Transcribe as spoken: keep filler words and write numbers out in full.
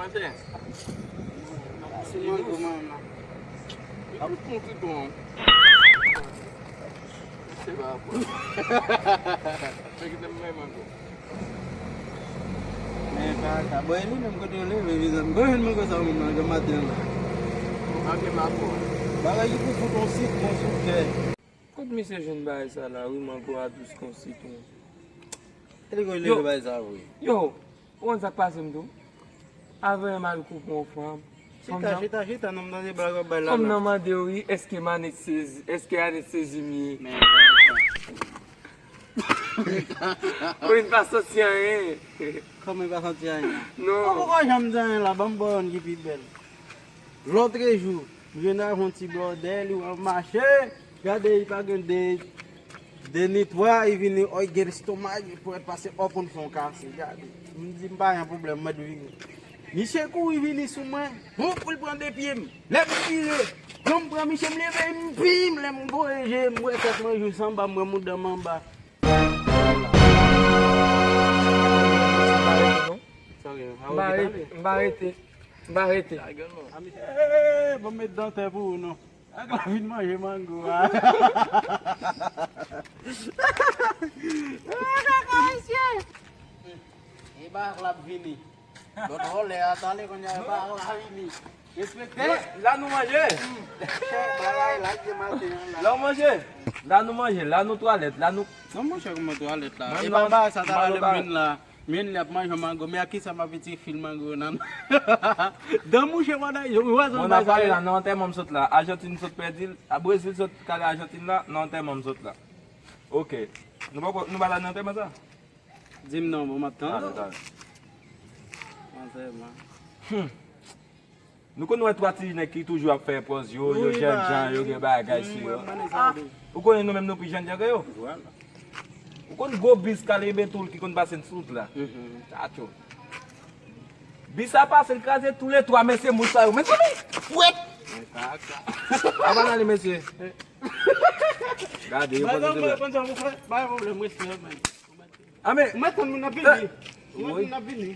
Atè. Ti mango mwen la. Li tout konn tout bon. Se pa bon. Fè ki te mwen mango. Men pa ka. Bon, e li menm kote yo leve, mezanmi. Bon, jwenn mango sa ou menm nan gran maten an la. Manke pa bon. Bagay ki pou fout on sitwon sou tè. Kot misye jwenn bagay sa la, wi, mango a dous kon sitwon. E li kote leve bagay sa, wi. Yo, ou konn sa k pase m tou? Avan m al koupe yon fanm. Chita, chita, chita, non, m tande blag w ap bay la. Fanm nan mande w, wi, èske m anestezi, èske anestezi m ye? Men, ou vin pa santi anyen. Kòman pa santi anyen? Non. Ou poko janm di anyen la, ban m ba w youn ki pi bèl. Lòtrejou, m jwenn avè yon ti blòdè, li w ap mache, gade, li pa gen de, de ni twa, li vini, ò, li gen lestomak, li prèt pase, ò, konn fè yon kase, gade. M di, m pa gen pwoblèm, mèt vini. Misye kouri vini sou mwen, hop, pou l pran de pye m. Lè m vire, jan m pran misye, m leve, m pim, lè m voye je, m wè tèt mwen jis anba, m wè mouda m anba. Sa gen, a, ou ki tande? M pa rete. M pa rete. Sa gen non. A, misye, eh, ban m met dantè pou ou non. Ak la vin manje mango a. E ba ak la vini. Lòt vòlè a tale kounye a e ba ak la vini. Respekte. La nou manje. Chè bagay la se maten an la. La w manje. La nou manje. La nou twalèt. La nou. Non, monchè, kòman twalèt la? E pa bagay sa ta rele menm la. Men li ap manje mango, men a kisa m ap itilize fil mango nan? Dan mouche pandan yo, wè zòn. Bon, n ap pale la, nan antèman m sot la, Ajantin sot pèdi l, a Brezil sot kale Ajantin la, nan antèman m sot la. Ok. Nou pa, nou pa la nan antèman sa? Di m non, bon, m ap tann. Talè, talè. Antèman. Hmm. Nou konn wè twa ti nèg ki toujou ap fè pòz yo, yo jènjan, yo gen bagay sou yo. Ou konnen nou menm nou pi jènjan ke yo? Ou konn gwo bis kale Betoul ki konn pase sou wout la? Tacho. Bis sa pase, l kraze tou le twa, mesye, mouch sa yo. Mezanmi! Fwèt! Apa n ale, mesye? Gade, yo pase sou la. Konn sa pou fè? Pa gen pwoblèm, mesye, men. A, men. Ou mèt tann moun ap vini. Ou mèt moun ap vini.